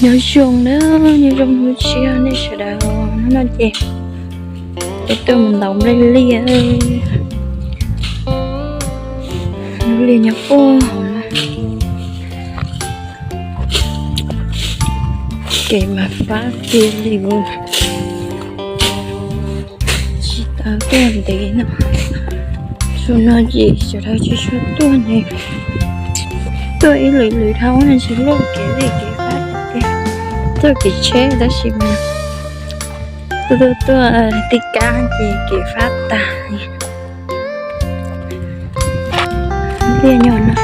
Nyob zoo na, nyob zoo hnub tshiab nej sawv daws. Hnub no ces peb tuaj mus ntaus nplej liaj. Lub liaj nyob puag hauv no. Kev mas fab tiag li. Tsis tau tuaj ntev no. Xyoo no ces sawv daws tsis tshua tuaj ne. Tuaj ib lwm lwm dhau no tsis loj kev li kev fab tiag. Tuaj kev tsheb tab sis mas tuaj tuaj tuaj tij kab ces kev fab tag. Liaj nyob no,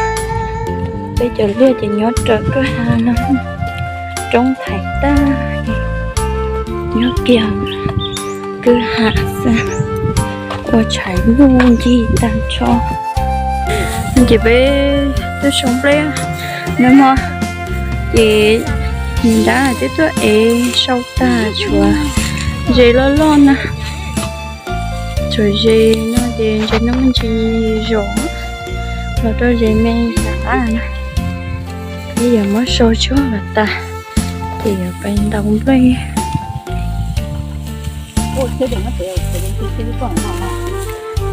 peb cov liaj ces nyob raws kwj ha no, roob thaiv tag, nyob kiag kwj ha xwb, ua tshais muaj ncig tag nrho. Ces peb tuaj sau nplej nag hmo, ces nws nrab twb tuaj ev sau tag tshuav ze loj loj na. Tshuav ze no ces ntses no muaj ntsis zom los rau ze me lam qab na. Peb yuav muab sau tsuag los tas ces yuav pais ntaus nplej.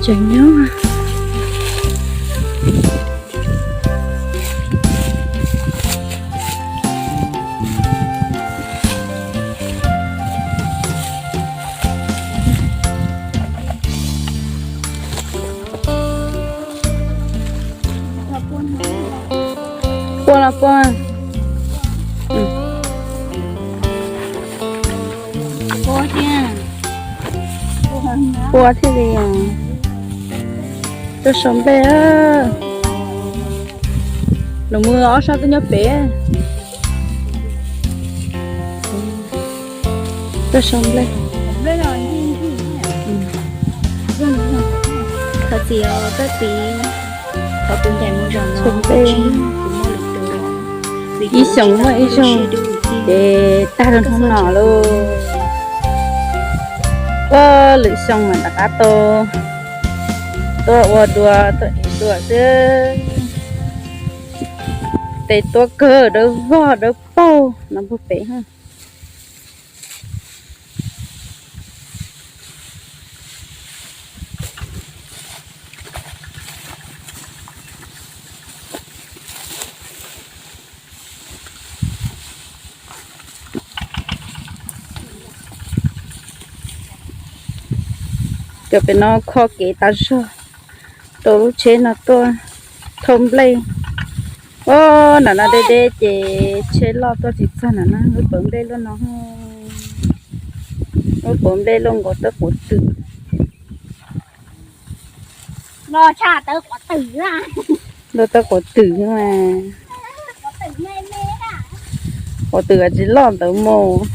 Tseem nyob. Puas los puas? Puas thiaj li tuaj sau nplej. Los mus ob sab twb nyob pem. Tuaj sau nplej. Thov txim os koj txiv, thov kuv ncaim mus zaum no, kuv muaj lwm tus, ib xyoos muaj ib zaug ces tag rau hnub no lauj. Ua lwm xyoo mam rov qab tau tuaj ua dua tuaj ev dua xwb. Tes tuab kawg dawb vog dawb paug no puag pem. Cov pem no kho kev tas zog rau lub tsheb no tuaj thauj nplej. Os, nram no deb deb ces tsheb loj tuaj tsis txog nram no, lub pawv nplej luaj no, lub pawv nplej luaj nkaus tawb quav twm. Luaj tawb quav twm mas. Quav twm tsis loj ntawd mus.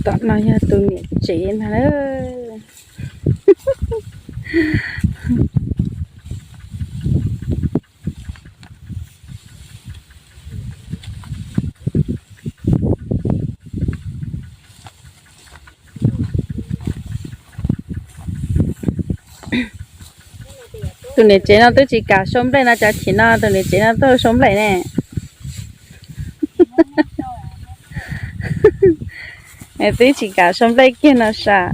Tom no yog tus niam tsev ntag. Tus niam tsev no twb tsis kam sau nplej no, cas chim no tus niam tsev no tuaj sau nplej ne? Twb tsis kam sau nplej kiag no sas.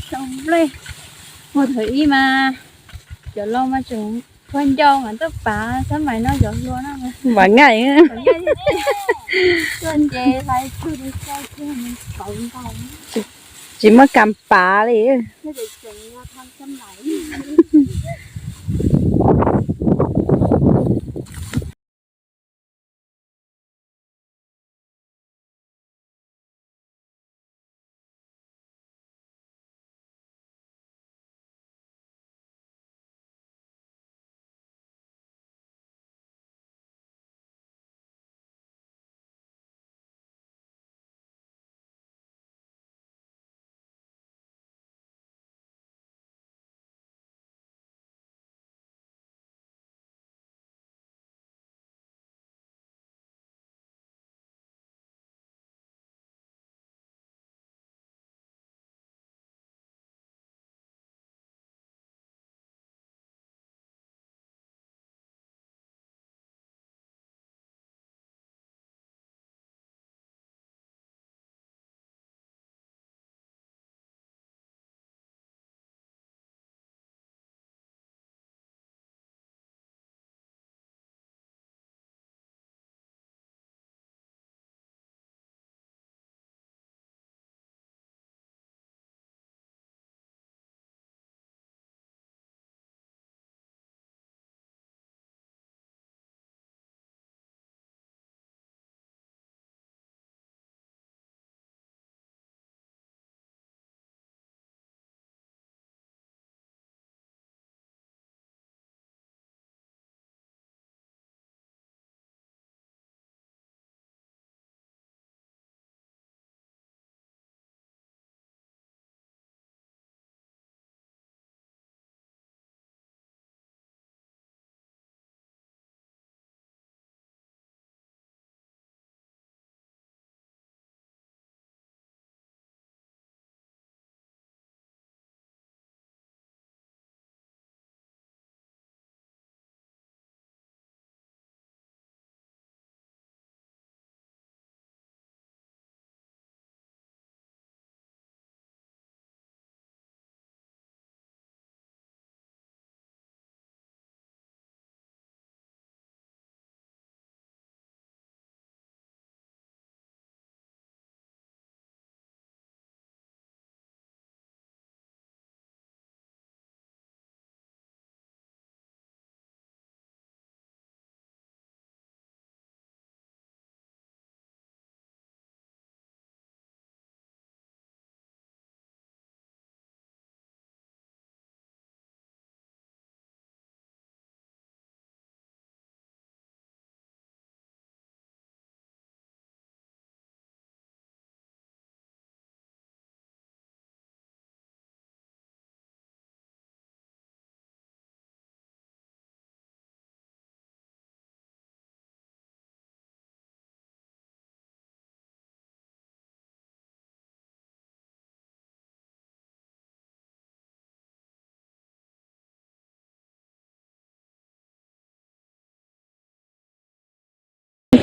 Sau nplej, mus thaum ib mas cov laus mas tseem kho ncau mas tuaj pav xab mais no cov hluas no. Vam nqaij. Tsis muaj kas pav li.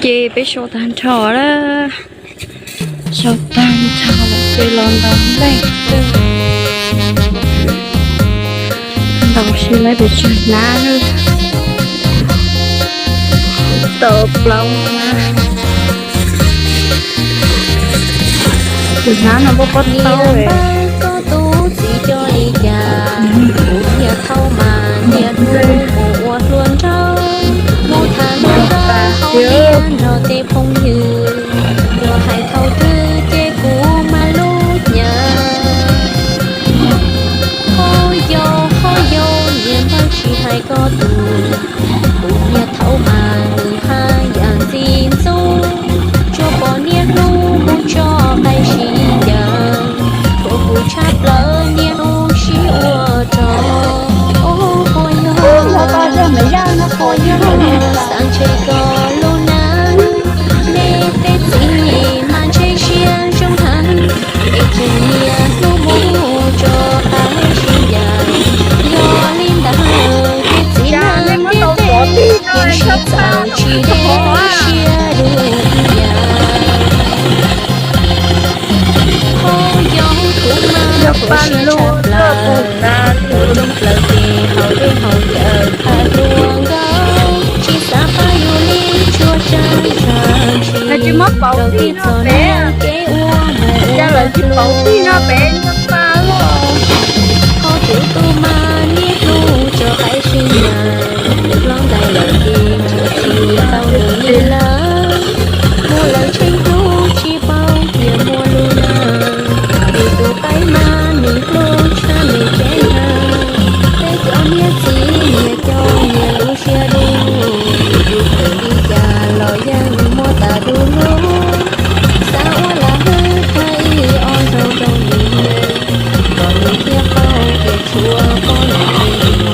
Ces peb sau tag nrho lawm, sau tag nrho lawm ces los ntaus nplej. Ntaus seb lawv pes tsawg hnab. Tau plaub hnab. Tus hnab no muaj pob taub. Koj tus txiv coj li cas, kuv niag thaub mas niaj hnub mus ua hluas nraug, mus tham hluas nkauj hauv liaj nrog tej phooj ywg, yog hais thaum twg ces kuv mas lub hnyav. Ho yog, ho yog niag npawg tsis hais koj tus, kuv niag thaub mas nws haj yam ntxim ntxub, tsuas pom niaj hnub mus tso qaib sib ncaws, thuam kuv tshaj plaws niaj hnub sib ua rog. Ho yog, ho yog xav ntshe koj lub neej, nej tej txiv mas ntshe siab zoo heev, es tseem niaj hnub mus tso qaib sib ncaws. Yog li ntawd tej txiv neej thiab tej yeej sib txawv tsis deb siab dua ib yam. Ho yog kuv mas ua siab tshaj plaws, ua rooj plaws ces haus dej haus cawv tham hluas nkauj, tsis xav pab yus li tso Paus tij no pem, cas lawv tsis paus tij no pem nyob pa loj. Ho kuv tus mas niaj hnub tso qaib sib ncaim, hlob ntawd lawv ces tsis tau nws li lawm. Muaj lawv tsheej hlub tsis paub tias muaj lub neej, nws tus qaib mas nws hlub tshaj nws tsev neeg. Peb cov niam txiv nyias coj nyias lub siab dub, yus khwv li cas los yeej muaj tas tus hlub. Xav ua lam hwj tag ib ob zaug rau nws, kom nws thiaj paub tias tshuav poj niam li no.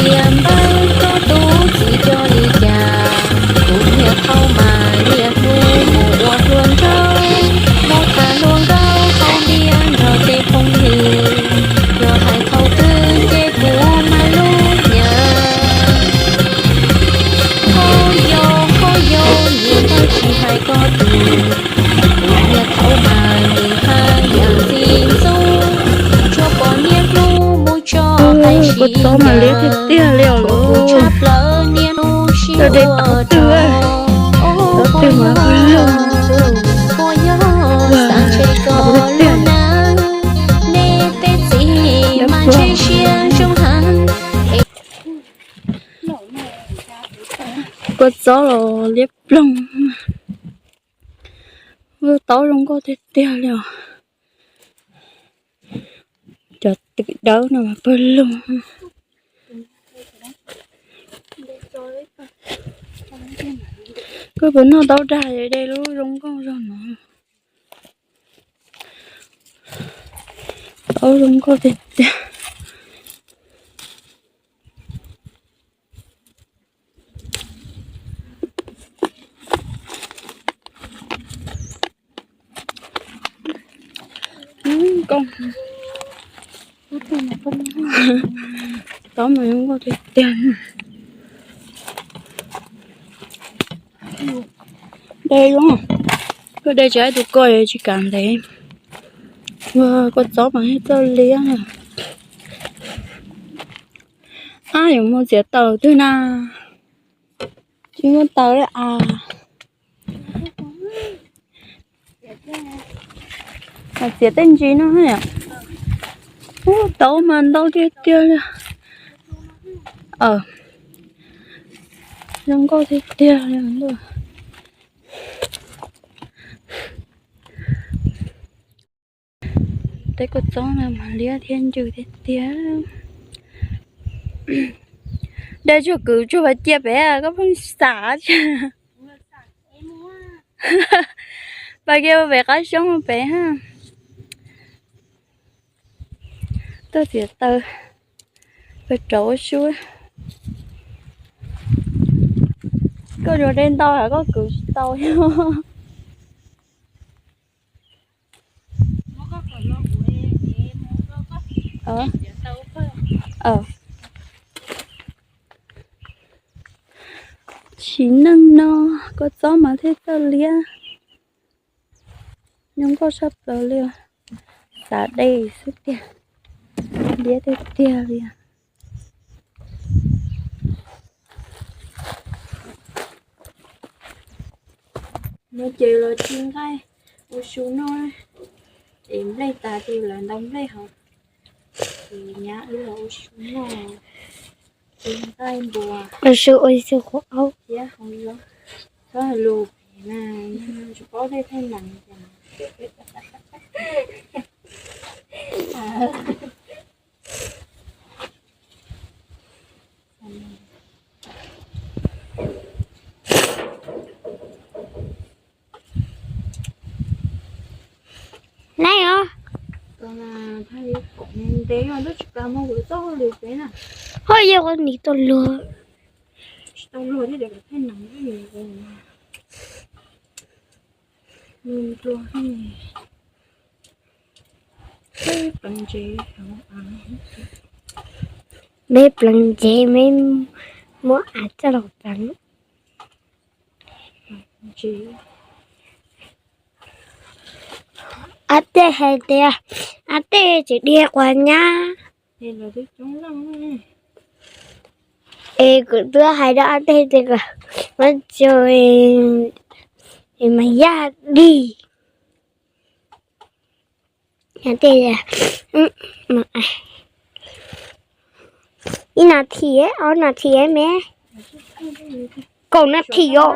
Niam npawg koj tus txiv coj li cas, kuv niag thaub mas niaj hnub mus ua hluas nraug, mus tham hluas nkauj hauv ntiaj nrog tej phooj ywg, yog hais thaum twg ces kuv mas lub hnyav. Koj yog, koj yog, niam npawg tsis hais koj tus, kuv niag thaub mas nws haj yam ntxim ntxub, tsuas pom niaj hnub mus tso qaib sib ncaim, tshaj plaws niaj hnub sib ua rog. Ub, puas yog, puas yog xav ntshe koj lub neej, nej tej txiv mas ntshe siab zoo heev. Kua txob los liab ploog. Ua taub zoo nkauj tiag tiag li os. Cov twm dawb no mas pawg lug. Koj puas noj taub dag de lub zoo nkauj zog no? Taub zoo nkauj tiag tiag. Taub mas zoo nkauj tiag tiag. De zoo, koj de tsis ib tug ko tsis kam ntev. Ua kua txob mas txawj liab. Ab, yuav mus txiav taws twg na? Tsis muaj taws li as. Txiav tej ntsis no. Ub, taub mas ntau tiag tiag li. Zoo nkauj tiag tiag li. Tej kua txob no mas liab thiab ncw tiag tiag. De tsuag kwv tsuag vas cia pem koj pheej xav. Pas kiag pem qab xyoob pem ha. Tuaj txiav taws, pem rau ua su. Koj yuav de ntau los koj kwv tsis tau. Sim neej no kua txob mas thiaj txawj liab. Zoo nkauj saj plaws li. Xav de xwb tiag. Liab tiag tiag li. No ces los ci nqaij ua su noj, es nplej tas ces lawv ntaus nplej hauv, ces nyab wb los ua su noj, ci nqaij npua, ua su ua su qhov aub thiab hau zaub. Txhob hais lus phem na, tsis paub tej thaj nees cas. Nai os. Ntev tsis plam mus kuv txoj hauj lwm peb na. Ho yog ua nim tau luag. Tsis tau luag thiab. Nws dua ne. Peb pleev ntsev, peb pleev ntsev, peb muab av coj los pleev. Ab tej hais tias, ab tej tseem dhia quas nyab. Es kuv twb hais rau ab tej tias kom muab tso, es mas yaj dig. Ib nas this, ob nas this me, kaum nas this os.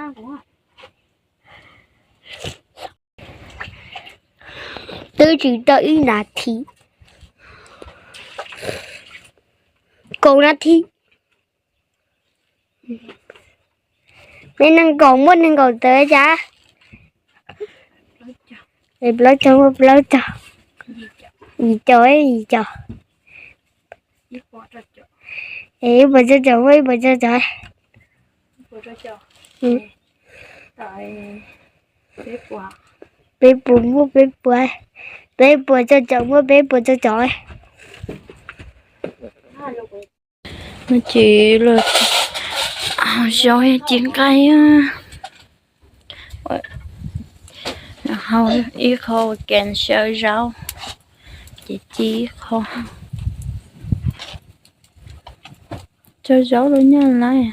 Twb tsis tau ib nas this, kaum nas this. Peb nees nkaum muaj nees nkaum tawv cas? Plaub caug muaj plaub caug, yim caum yim caum. Es ib puas tso caum muaj ib puas tso caum. Peb puas muaj peb puas, peb puas tso caum muaj peb puas tso caum. No ces los zaub ci nqaij, hau ib qho ua ke xyaw zaub, ces ci ib qho. Tso zaub los nyaj laib.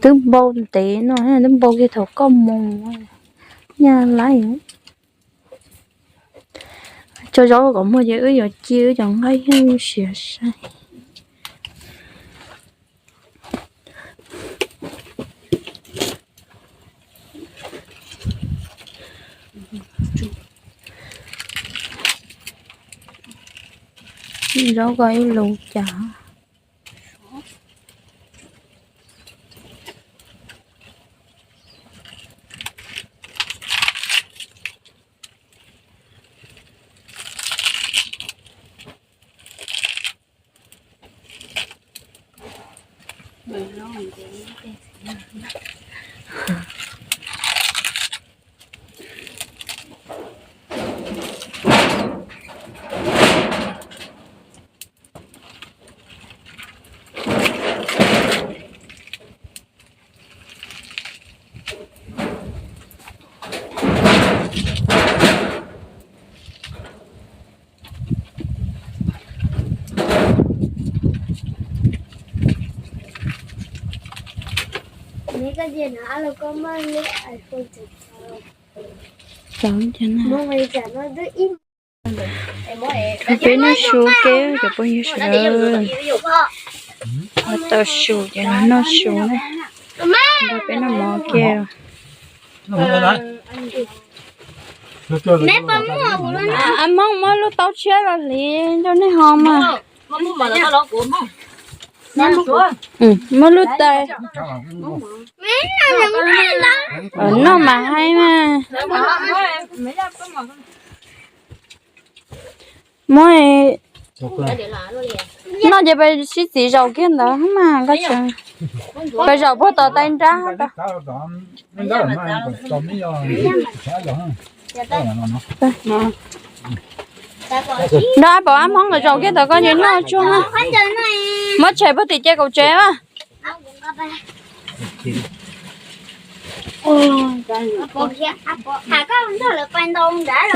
Twb npau ntev no, twb npau kiag thaum koj mus, nyaj laib. Tso zaub kom muag ces wb yuav ci wb cov nqaij thiab siav sai. Zaub ko ib lus cas. Peb noj su ke cov phooj ywg sawv daws, tau su ces los noj su na. Peb noj mov ke. Ab Hmoob muab lub taub tshiab los hliv rau nej ho mas. Muab lub tais noj mas haib mas. Muab noj ces peb sib txiv zaum kiag ntawd mas, peb zaum puag tom tais nrab. Nrog Ab Pom Ab Hmoob nkawd zaum kiag ntawd koj ces noj tsuag na. Muab tshem puag tim ce kaum tsev mas.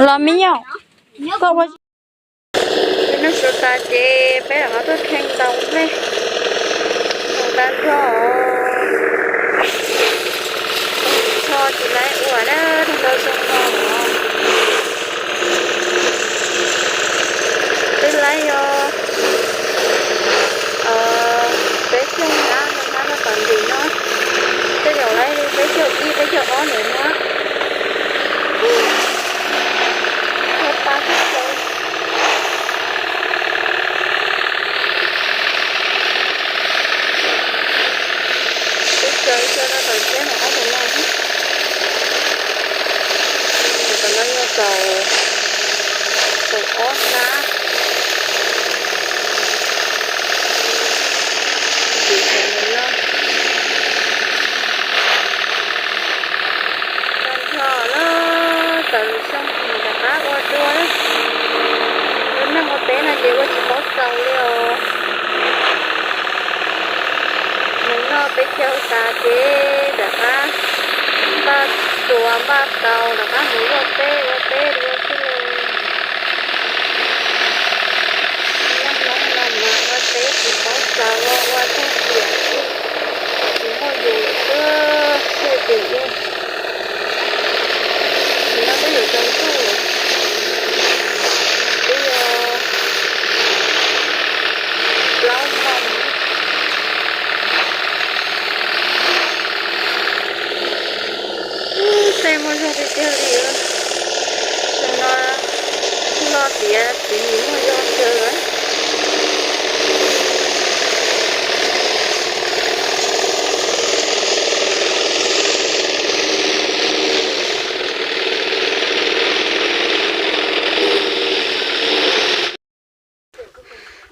Los me nyuam, koj ua Peb noj su tas ces peb rov qab tuaj kheej ntaus nplej, ntaus tag zog, tsis tshua tsis laib ua na, ntau zoo no. Twb laib yog peb caug hnab, hnab rau tom ntim no, tej zaum laib li peb caug ib peb caug ob ntawm no. Ua pa tib tsaus. Tib tsaus xyaw rau tom siab no ob tug no. Tam no yog tau, tau ob hnab. Tiv tau loj. Tau li os. Mus noj peb caug tas ces rov qab npaj tsuas npaj taus rov qab mus ua teb ua teb dua xwb li. Nyob Hmoob no mas ua teb tsis paub xaus, ua ua tag tiam xwb, tsis muaj yus lawm xwb, txhij dim li. Tam sim no twb yuav tsaus ntuj, twb yog plaub moos. Tej muaj zog tiag tiag li. Xyoo no kuj loj tiav txiv nim muaj zog kawg lawm.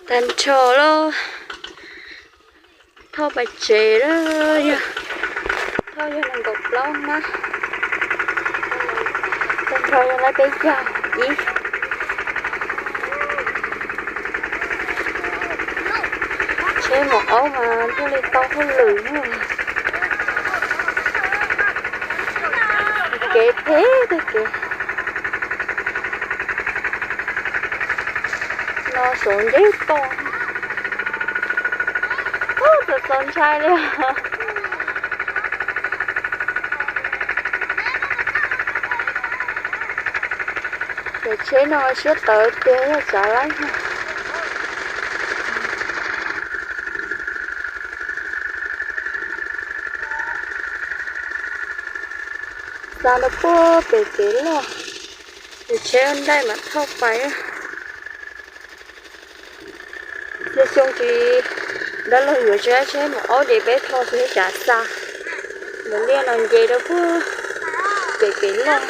Tag nrho lawm, thauj pais tsev lawm, yog thauj yog nees nkaum plaub hnab, tag nrho yog lawm peb caug ib. Tsheb maum aub mas thiaj li tau hauj lwm. Kev phem tag kev no, saum nceb toj, ub, txaus txaus ntshai li. Cov tsheb no siab tawv tiag, yog tsav laib. Xa rau puag pem kev loj, ces tsheb nraim mam thauj pais. Xyoo xyoo tsis, dab laug yuav tsis muaj tsheb maum aub ces peb thauj tsheb tsav xa. Ntawm liaj no nce rau puag pem kev loj.